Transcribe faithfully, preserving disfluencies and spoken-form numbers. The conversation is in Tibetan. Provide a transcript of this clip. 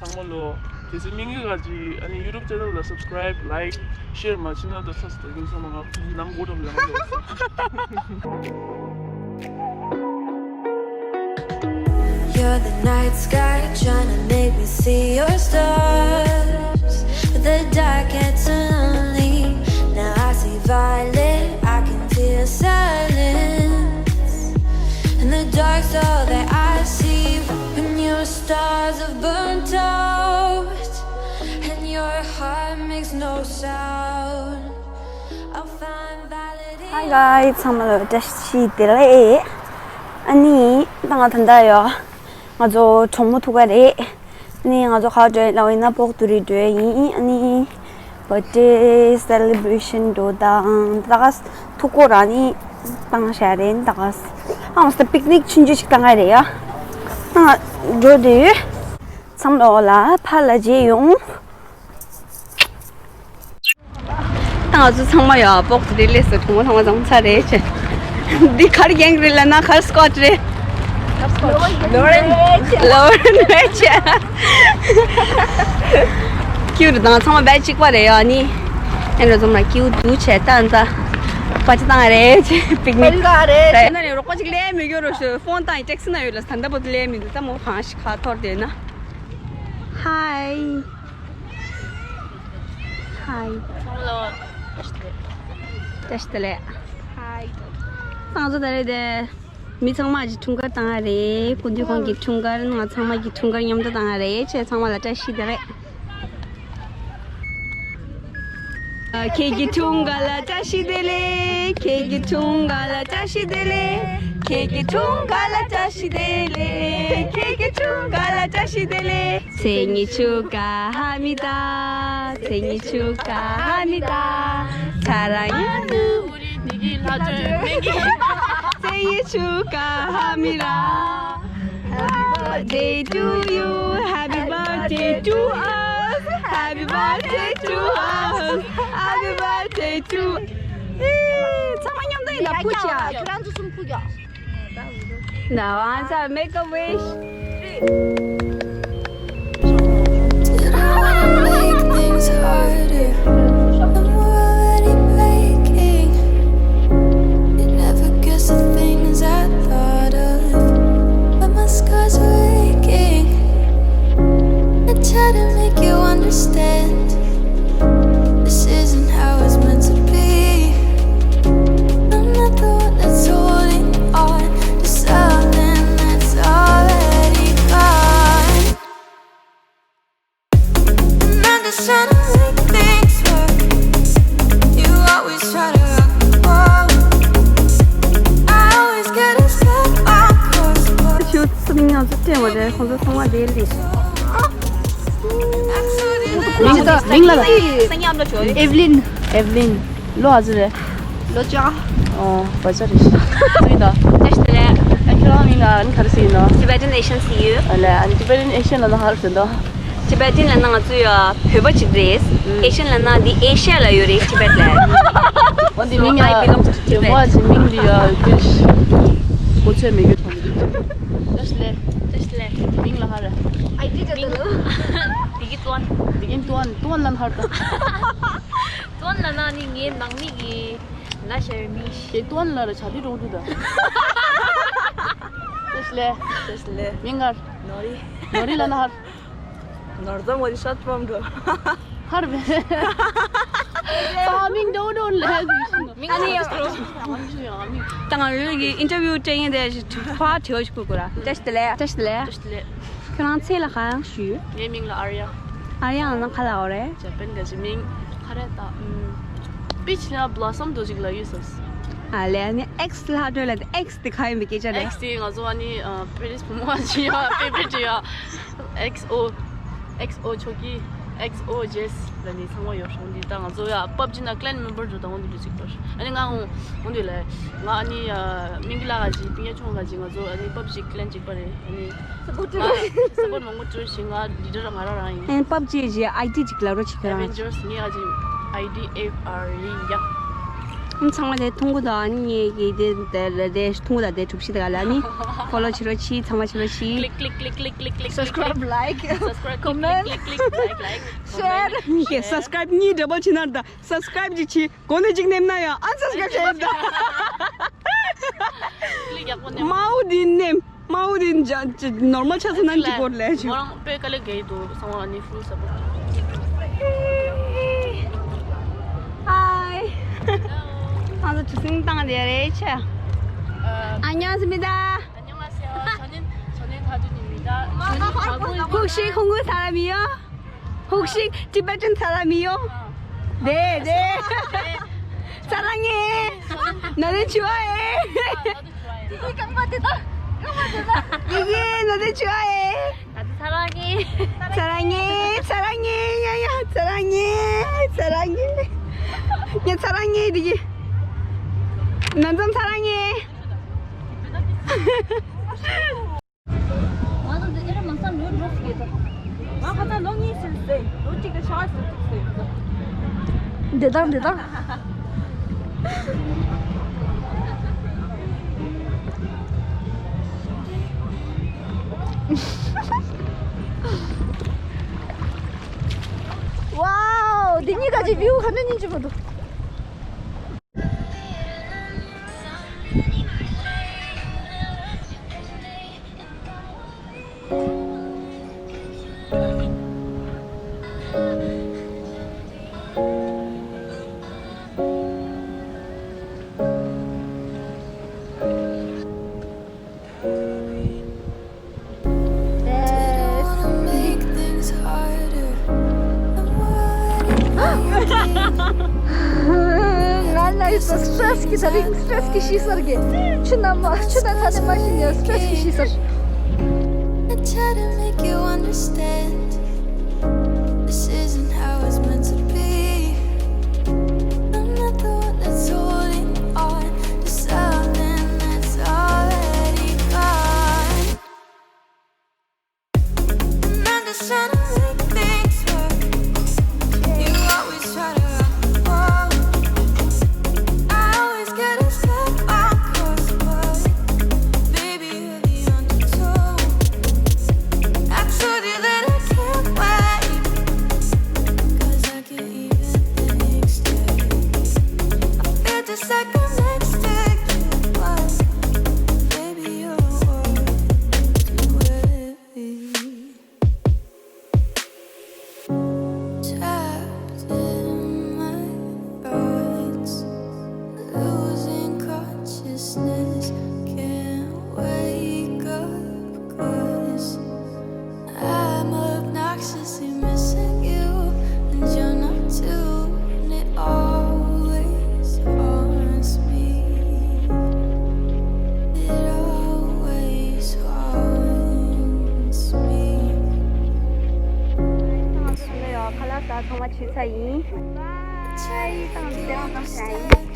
ཚང་མ་ལོ། གལ་སྲིད་སྙིང་གི་ག་ཅི་ཨ་ནི་YouTube channel ལ་subscribe, like, share མ་བྱེད་ན་ད་ཚ་ཚ་ད་གིན་ཚང་མ་ང་ནམ་གོ་ཐབས་ལ་ང་ལོ། You're the night sky trying to make me see your stars. But the dark gets so lonely. Now I see violet, I can feel silence. And the dark's all that I see. When your stars have burnt out, and your heart makes no sound. I'll find validity. Hi guys, ཚང་མ་ལ་བཀྲ་ཤིས་བདེ་ལེགས། ཨ་ནི་ད་ང་ད་ལྟ་ཡོ། ང་ཚོ་གྲོགས་མོ་ཐུག་ག་རེད། ཨ་ནི་ང་ཚོ་ག་པར་འགྲོ་ཡིན་ལབ་ཡིན་ན་པོག་ཏུ་རི་འགྲོ་ཡིན། ཨ་ནི་birthday celebration འགྲོ་དང་ད་ག་ཐུག་གོ་ར་ནི་བཏང་བྱ་རེད། ད་ག་ཨ་ང་ཚོ་picnic ཆུང་ཆུང་ཞིག་བཏང་ག་རེད་ཡ། ཨ་འགྲོ་དུས་ཚང་མ་ལ་ཕར་ལ་མཇལ་ཡོང་། ད་ང་ཚོ་ཚང་མ་ཡ་པོག་ཏུ་རི་སླེབས་སོང་། གྲོགས་མོ་ཚང་མ་ཚང་ཚར་རེད་ཅེ། འདི་གར་རྒྱང་རེད་ལ་ན་གར་སྐོར་རེད། ལོ་རེད་ལོ་རེད་ཅེ། ཁྱེད་རང་ཚང་མ་བེད་གཅིག་པ་རེད་ཡ་ནི། ཨེ་འགྲོ་ཚང་མ་ཁྱེད་འདུག་བྱས་ད་ད་པ་ཅི་བཏང་རེད་ཅེ། picnic པ་ཅི་བཏང་རེད། ད་ནི་རོགས་པ་ཅིག་སླེབས་མི་འགྱུར་རོ་ཞུ། ཕོན་བཏང་ཡིན། ཊེག་སི་ན་ཡོད་ལ་ད་ལྟ་བུ་སླེབས་མི་འདུག་ད་མོ་གང་ཞིག་ཁ་ཐོར་དེ་ན། Hi. Hi. བཀྲ་ཤིས་བདེ་ལེགས། Hi. ང་ཚོ་ད་རེས་དེ་མི་ཚང་མ་གི་འཁྲུངས་སྐར་བཏང་ཡ་རེད། སྐུ་མདུན་ཁོང་གི་འཁྲུངས་སྐར། ང་ཚང་མ་གི་འཁྲུངས་སྐར་མཉམ་དུ་བཏང་ཡ་རེད་ཅེ། ཚང་མ་ལ་བཀྲ་ཤིས་བདེ་ལེགས། ཁྱེད་ཀྱི་འཁྲུངས་སྐར་ལ་བཀྲ་ཤིས་བདེ་ལེགས། ཁྱེད་ཀྱི་འཁྲུངས་སྐར་ལ་བཀྲ་ཤིས་བདེ་ལེགས། ཁྱེད་ཀྱི་འཁྲུངས་སྐར་ལ་བཀྲ་ཤིས་བདེ་ལེགས། ཁྱེད་ཀྱི་འཁྲུངས་སྐར་ལ་བཀྲ་ཤིས་བདེ་ལེགས། མཚན་ཉིད་ཆུ་ཀ་ཧ་མི་ད། མཚན་ཉིད་ཆུ་ཀ་ཧ་མི་ད། ཚ་ར་ཡ་ནུ། མཚན་ཉིད་ཆུ་ཀ་ཧ་མི་ར། Happy birthday to you. Happy birthday to us. Happy birthday to us. Happy birthday to. ཚང་མ་མཉམ་དུ་ཡིན་ན་ཕུ་ཆ། ཁྱེད་རང་ཚོ་གསུམ་ཕུ་རྒྱག Now I want to make a wish. Did I wanna make things harder? I'm already breaking. You never guess the things I thought of, but my scars are aching. I try to make you understand. This isn't how it's meant to be. I'm not the one that's holding on to something that's already gone. And I'm just trying to make things work. You always try to rock the boat. I always get upset on course, but ཁྱོད་ཚོ་མིང་ང་ཚོ་སྤྲད་པ་རེད། ཁོང་ཚོ་ཚང་མ་དེ་ལས། མིང་ལ་ཨེ་ཝ་ལིན། ཨེ་ཝ་ལིན། ལོ་ཨ་ཙི་རེད། ལོ་ཅག་ཨོ་བ་ཅག་རེད། ཚུལ་ད། བཀྲ་ཤིས་བདེ་ལེགས། ཨ་ཁྱོད་རང་མིང་ལ་ཨ་ནི་ག་རེ་ཟེར་ཡིན་ནོ། Tibetan Asian see you. ཨ་ལས་ཨ་ནི་Tibetan Asian ལ་ན་ཧར་ཟེར་འདུག Tibetan ལ་ན་ང་ཚོ་ཡ་བོད་པ་ཅིག་རེད། Asian ལ་ན་འདི་ཨེ་ཤ་ཡ་ལ་ཡོད་རེད། Tibet ལ། འོ་འདི་མིང་ཡ་I belong to Tibet. བོད་པ་ཅིག་མིང་འདི་ཡ་ཀིར་གོ་ཚོད་མེད་རྒྱུ་མཐོང་གི་འདུག་བཀྲ་ཤིས་བདེ་ལེགས། བཀྲ་ཤིས་བདེ་ལེགས། མིང་ལ་ཧར། I did a little. འདི་གི་ཏུའན། འདི་གི་ཏུའན་ཏུའན་ལ་ན་ཧར་ད། ཏུའན་ལ་ན་ནི་ངའི་ནང་མི་གི་ལ་ཤ་ཡོད་མི་ཤི། ཏུའན་ལ་ར་ཆ་དུས་འགྲོ་འདུག་ད། བཀྲ་ཤིས་བདེ་ལེགས། བཀྲ་ཤིས་བདེ་ལེགས། མིང་ངར། ནོ་རི། ནོ་རི་ལ་ན་ཧར། ནོར་ཙམ་ངོ་རི་ཤ་ཏུའན་འགྲོ། ཧར་བེ། ཨ་མིང་འགྲོ་འགྲོ་ལ་ཧར་བེ། མིང་ཨ་ནི་ཡག་འགྲོ། ད་ང་ལོས་ཀྱི་ཨིན་ཊར་བིའུ་སྤྲད་མཁན་དེ་ཕར་དྲི་བ་ཞིག་བཀོད་དགོས་ར། བཀྲ་ཤིས་བདེ་ལེགས། བཀྲ་ཤིས་བདེ་ལེགས། བཀྲ་ཤིས་བདེ་ལེགས། ཁྱོད་རང་མཚན་ལ་གང་ཞུ། ངའི་མིང་ལ་ཨར་ཡ། ཨར་ཡ་ལ་ན་ག་ལ་འོ་རེད། ཇ་པན་ག་ཅི་མིང་ག་རེ་ད། པི་ཆི་ན་བློ་སམ་དོ་ཅིག་ལ་ཡོད་སོང་། ཨ་ལས་ཨ་ནི་ཨེག་སི་ལ་ཧ་འགྲོ་ལ་དེ་ཨེག་སི་དེ་ག་ཡིན་པའི་སྐད་ཆ་རེད། ཨེག་སི་དེ་ང་ཚོ་ཨ་ནི་པེ་རིས་བུ་མོ་ཅི་ཡ་ཕེ་བ་རིཊ་ཡ། ཨེག་སི་ཨོ། ཨེག་སི་ཨོ་ཆོ་གི། ཨེག་སི་ཨོ་ཇེ་སི་ལ་ནི་ཚང་མ་ཡོད་ཤོང་འདི་ད་ང་ཚོ་ཡ་པབ་ཇི་ན་ཀླན་མེམ་བར་འགྲོ་ད་འོང་འདི་འདྲ་ཅིག་ཏོར། ཨ་ནི་ང་འོང་འོང་འདི་ལ་ང་ཨ་ནི་མིང་གི་ལ་ག་ཅི་པིང་ཡ་ཆུང་ག་ཅི་ང་ཚོ་ཨ་ནི་པབ་ཇི་ཀླན་གཅིག་པ་རེད། ཨ་ནི་སབ་པོར་ཊར། སབ་པོར་ཊར་མང་པོ་སྤྲོད་ཤིག་ང་ལི་ཌར་ང་རང་རང་ཡིན། ཨེ་པབ་ཇི་ཇི་ཨའི་ཌི་ཅིག་ལབ་རོགས་བྱེད་ཁྱོད་རང་། ཨེ་ཝེན་ཇར་སི་ངའི་ཨ་ཅི་ཨའི་ཌི་ཨེཕ་ཨར་ཨི་ཡ། ཚང་མ་དེ་ཐུང་གུ་དང་ངེད་ཀྱི་དེ་དེ་དེ་ཐུང་གུ་དང་དེ་གྲུབ་གཞི་དེ་ག་ལ་ནི་ཕོ་ལོ་བྱེད་རོགས་གྱིས། ཚང་མ་བྱེད་རོགས་གྱིས། Click, click, click, click, click, click, click, click. Subscribe, like, comment, click, click, click, click, click, like, like, share. Comment, share. Subscribe གཉིས་འདྲ་པོ་བྱེད་ན་ད་subscribe ཅིག་བྱེད། གོ་ནས་ཅིག་ནེམ་ན་ཡང་unsubscribe བྱེད་ད། Click ཡག་པོ་ནེམ། མའུ་དིན་ནེམ། མའུ་དིན་ཇ་ཇ་normal ཆ་ཚང་ན་ཅིག་གོ་ལས་ཆོ། ང་རང་དཔེ་དཀའ་ལས་བརྒྱབ་འདུག་ཚང་མ་ནི་full support. Hi. ང་ཚོ་གྲུ་གཟིངས་བཏང་བསྡད་རེད་ཆ། 안녕하십니까. 안녕하세요. 저는, 저는 다준입니다. 저는 다준. 혹시 한국 사람이요? 혹시 Tibetan 사람이요? 네, 네. 사랑해. 나는 좋아해. 아, 나도 좋아해. 이게 깡마대다. 깡마대다. 이게 나는 좋아해. 나도 사랑해. 사랑해, 사랑해, 야야, 사랑해, 사랑해. 야, 사랑해, 되게. 난 좀 사랑해. ང་ཚོ་འདི་ཨེ་ར་མ་སང་ལོ་འགྲོ་ཟེར་གྱི་འདུག་ང་ཁ་སང་ལོ་གཉིས་ཕྱིན་ཟེར། ལོ་གཅིག་དང་ཕྱག་ཟེར་གཅིག་ཟེར། འདི་དང་འདི་དང་། ཝའོ། འདི་གཉིས་ཀ་ཅིག་view ག་ནས་ཉིན་གཅིག་མ་འདུག་ང་ལ་ཡོད་པའི་stress གི་ད་རིང་stress གི་ཤི་སར་གི། ཆུ་ན་མ་ཆུ་ན་ཁ་ནས་མ་ཤི་ནས་stress གི་ཤི་སར། I try to make you understand. This isn't how it's meant to be. I'm not the one that's holding on to something that's already gone. And I'm just trying to make things work. You always try to run the world. I always get a step on course, but baby, you're the undertow. I told you that I can't wait, 'cause I can't even think straight. I feel just like I'm next to you, but baby, you're worth it. Trapped in my thoughts, losing consciousness, can't wake up 'cause I'm obnoxiously missing you, and you're not too, and it always haunts me. It always haunts me. ཁ་ལག་ཟ་ཚང་མ་ཕྱིན་ཚར་ཡིན། ཆ་ཡི་དང་དེ་རང་དང་ཤ་ཡིན།